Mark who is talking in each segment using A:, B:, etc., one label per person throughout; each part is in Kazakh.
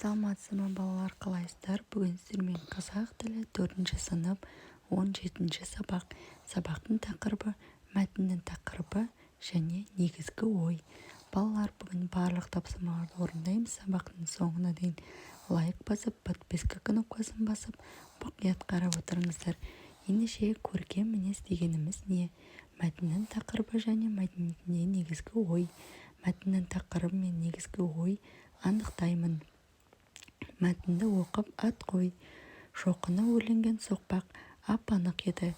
A: Саламатсыздар ма, балалар, қалайсыздар? Бүгін сіздермен қазақ тілі, төртінші сынып, 17-сабақ. Сабақтың тақырыбы: мәтіннің тақырыбы және негізгі ой. Балалар, бүгін барлық тапсырмаларды орындаймыз. Сабақтың соңына дейін лайк басып, подписка кнопкасын басып, мұқият қарап отырыңыздар. Ендеше, көркем мінез дегеніміз не? Мәтіннің тақырыбы және мәтіндегі негізгі ой. Мәтіннің тақырыбы мен негізгі ой анықтаймын. Мәтінді оқып, ат қой. Шоқыны өрленген соқпақ ап-анық еді,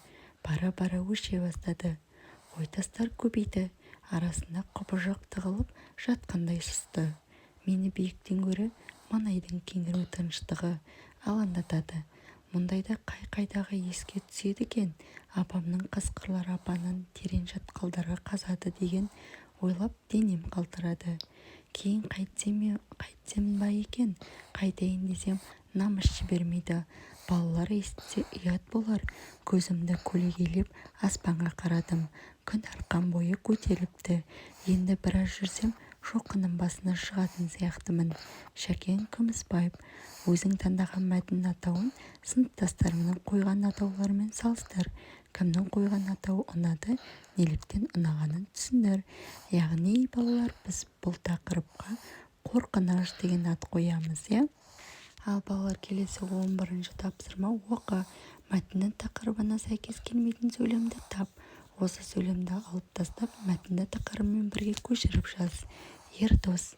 A: бара-бара өше бастады. Ой тастар көбейді, арасында құбыжық тығылып жатқандай сұсты. Мені биіктен гөрі маңайдың кеңіреу тыныштығы алаңдатады. Мұндайда қай-қайдағы еске түседі екен. Апамның қасқырлар апанын терең шатқалдарға қазады дегенін ойлап денем қалтырады. Кейін қайтсем ба екен? Қайтайын десем, намыс жібермейді. Балалар естісе, ұят болар. Көзімді көлегейлеп аспанға қарадым. Күн арқан бойы көтеріліпті. Енді біраз жүрсем, шоқының басына шығатын сияқтымын. Шәкен Күмісбаев. Өзің таңдаған мәтіннің атауын сыныптастарыңның қойған атауларымен салыстыр. Кімнің қойған атауы ұнады, неліктен ұнағанын түсіндір. Яғни, балалар, біз бұл тақырыпқа «Қорқыныш» деген ат қоямыз, иә. Ал, балалар, келесі 11-тапсырма. Оқы. Мәтіннің тақырыбына сәйкес келмейтін сөйлемді тап. Осы сөйлемді алып тастап, мәтінді тақырыбымен бірге көшіріп жаз. Ердос.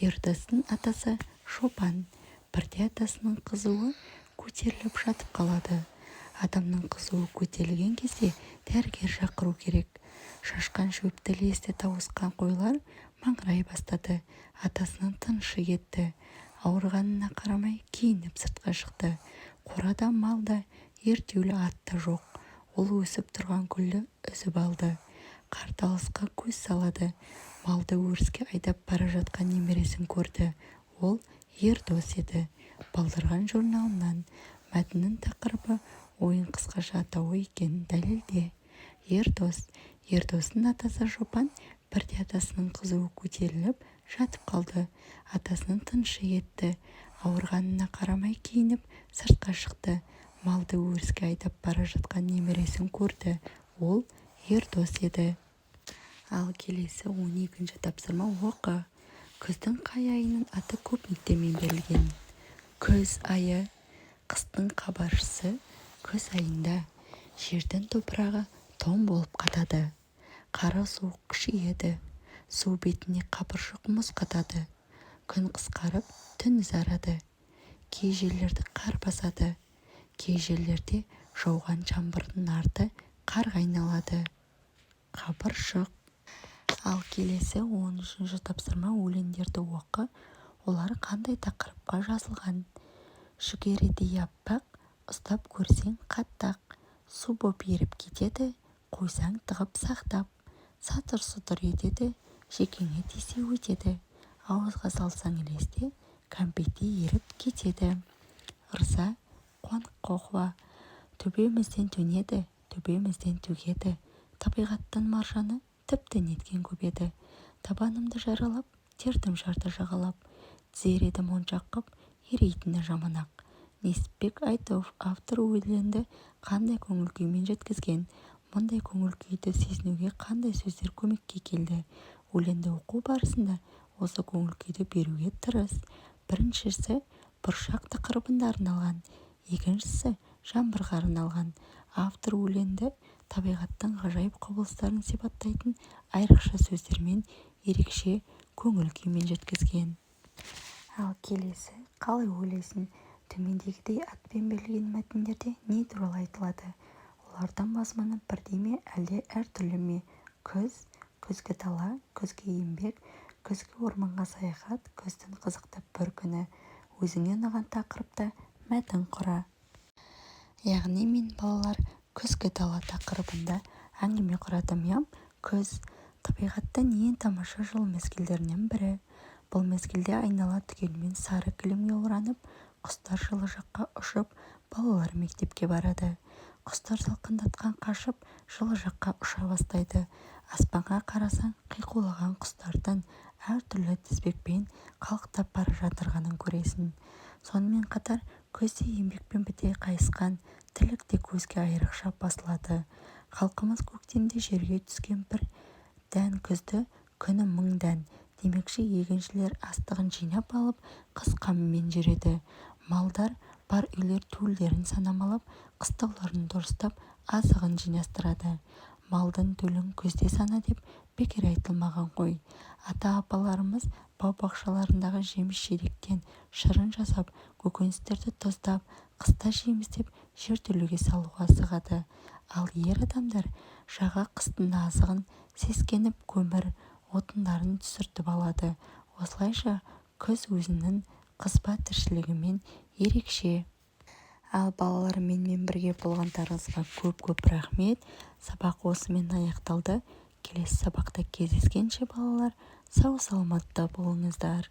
A: Ердостың атасы шопан. Бірде атасының қызуы көтеріліп, жатып қалады. Адамның қызуы көтерілген кезде дәрігер шақыру керек. Шашқан шөпті лезде тауысқан қойлар маңырай бастады. Атасының тынышы кетті. Ауырғанына қарамай, киініп сыртқа шықты. Қорада мал да, ерттеулі ат та жоқ. Ол өсіп тұрған гүлді үзіп алды. Қарт алысқа көз салады. Малды өріске айдап бара жатқан немересін көрді. Ол Ердос еді. «Балдырған» журналынан. Мәтіннің тақырыбы ойын қысқаша атауы екенін дәлелде. Ердос. Ердостың атасы шопан. Бірде атасының қызуы көтеріліп, жатып қалды. Атасының тынышы кетті. Ауырғанына қарамай, киініп сыртқа шықты. Малды өріске айдап бара жатқан немересін көрді. Ол Ердос еді. Ал келесі 12-тапсырма. Оқы. Күздің қай айының аты көп нүктемен берілген? Күз айы. Қыстың хабаршысы күз айында. Жердің топырағы тоң болып қатады. Қара суық күшейеді. Су бетіне қабыршақ мұз қатады. Күн қысқарып, түн ұзарады. Кей жерлерді қар басады. Кей жерлерде жауған жаңбырдың арты қарға айналады. Қабыршық. Ал келесі 13-тапсырма. Өлеңдерді оқы. Олар қандай тақырыпқа жазылған? Жүгерідей аппақ, ұстап көрсең қатты-ақ. Су боп еріп кетеді, қойсаң тығып сақтап. Сатыр-сұтыр етеді, шекеңе тисе өтеді. Ауызға салсаң ілесте, кәмпиттей еріп кетеді. Ырза Қуанқұлова. Төбемізден төнеді, төбемізден төгеді. Табиғаттың маржаны тіпті неткен көп еді. Табанымды жаралап, тердім жарды жағалап. Тізер еді моншақ қып, ерейтіні жаман-ақ. Несіпбек Айтов. Автор өлеңді қандай көңіл күймен жеткізген? Мұндай көңіл күйді сезінуге қандай сөздер көмекке келді? Өлеңді оқу барысында осы көңіл күйді беруге тырыс. Біріншісі бұршақ тақырыбына арналған, екіншісі жаңбырға арналған. Автор өлеңді табиғаттың ғажайып құбылыстарын сипаттайтын айрықша сөздермен, ерекше көңіл күймен жеткізген. Ал келесі, қалай ойлайсың, төмендегідей атпен берілген мәтіндерде не туралы айтылады? Олардың мазмұны бірдей ме, әлде әртүрлі ме? Күз, күзгі дала, күзгі еңбек, күзгі орманға саяхат, күздің қызықты бір күні. Өзіңе ұнаған тақырыпта мәтін құра. Яғни мен, балалар, күзгі дала тақырыбында әңгіме құрадым, иә. Күз – табиғаттың ең тамаша жыл мезгілдерінің бірі. Бұл мезгілде айнала түгелімен сары кілемге оранып, құстар жылы жаққа ұшып, балалар мектепке барады. Құстар салқындатқан қашып, жылы жаққа ұша бастайды. Аспанға қарасаң, қиқулаған құстардың Әртүрлі тізбекпен қалықтап бара жатырғанын көресің. Сонымен қатар күзде еңбекпен біте қайысқан тірлік те көзге айрықша басылады. Халқымыз Көктемде жерге түскен бір дән күзді күні мың дән демекші егіншілер астығын жинап алып, қыс қамымен жүреді. Малдары бар үйлер төлдерін санамалап, қыстауларын дұрыстап, азығын жинастырады. Малдың төлін күзде сана деп бекер айтылмаған ғой. Ата-апаларымыз бау-бақшаларындағы жеміс-жидектен шырын жасап, көкөністерді тұздап, қыста жейміз деп жертөлеге салуға асығады. Ал ер адамдар жағы қыстың азығын сескеніп көмір, отындарын түсіртіп алады. Осылайша күз өзінің қызба тіршілігімен ерекше. Ал, балалар, менімен бірге болғандарыңызға көп-көп рахмет. Сабақ осымен аяқталды. Келесі сабақта кездескенше, балалар, сау-саламатта болыңыздар.